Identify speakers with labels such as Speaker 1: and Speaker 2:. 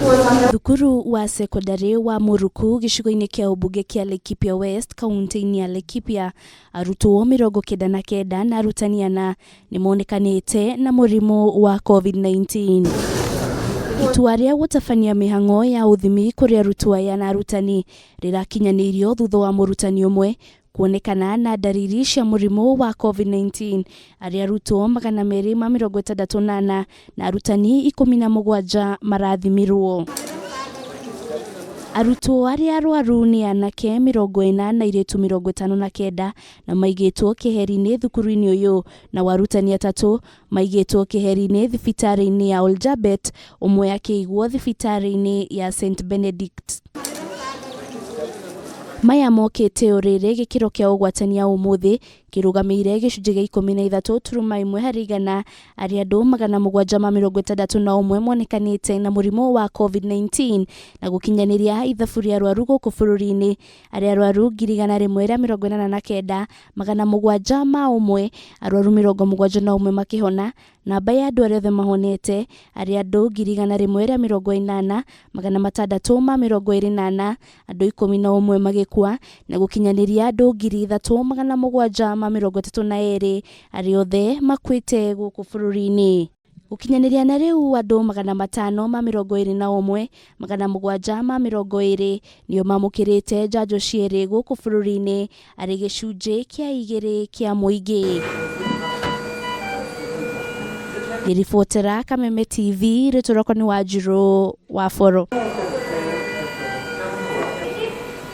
Speaker 1: Thukuru wa sekondarĩ wa Muruku gĩcigo-inĩ kĩa ũmbunge kĩa Laikipia West kaunti-inĩ ya Laikipia arutwo 99 na arutani ana nĩ monekanĩte na mũrimũ wa COVID-19. Itua rĩa gũtabania mĩhang'o ya ũthimi kũrĩ arutwo aya na arutani rĩrakinyanĩirio thutha wa mũrutani ũmwe kuonekana na ndariri cia mũrimũ wa COVID-19 arĩa arutwo 264 na arutani 17 marathimirwo. Arutwo arĩa arwaru nĩ anake 40 na airĩtu 59 na maigĩtwo keheri-inĩ thukuru-inĩ ũyũ nao arutani atatũ maigĩtwo keheri-inĩ thibitarĩ-inĩ ya Oljabet ũmwe akĩigwo thibitarĩ-inĩ ya St Benedict. Maya mokĩte o rĩrĩ gĩkĩro kĩa ũgwatania ũmũthĩ kĩrũgamĩire gĩcunjĩ gĩa 13.1 harĩ igana arĩa andũ 761 monekanĩte na mũrimũ wa COVID-19 na gũkinyanĩria ithabu rĩa arwaru gũkũ bũrũri-inĩ arĩa arwaru 189 701 arwaru 71 makĩhona namba ya andũ arĩa othe mahonete arĩa andũ 180 624 andũ 11 magĩkua na gũkinyanĩria andũ 3732 arĩa othe makuĩte gũkũ bũrũri-inĩ. Gũkinyanĩria na rĩu andũ 521 720 nĩo mamũkĩrĩte njanjo cierĩ gũkũ bũrũri-inĩ arĩ gĩcunjĩ kĩa igĩrĩ kĩa mũingĩ. Ngĩribotera Kameme TV rĩtwa rĩakwa nĩ Wanjirũ wa Boro.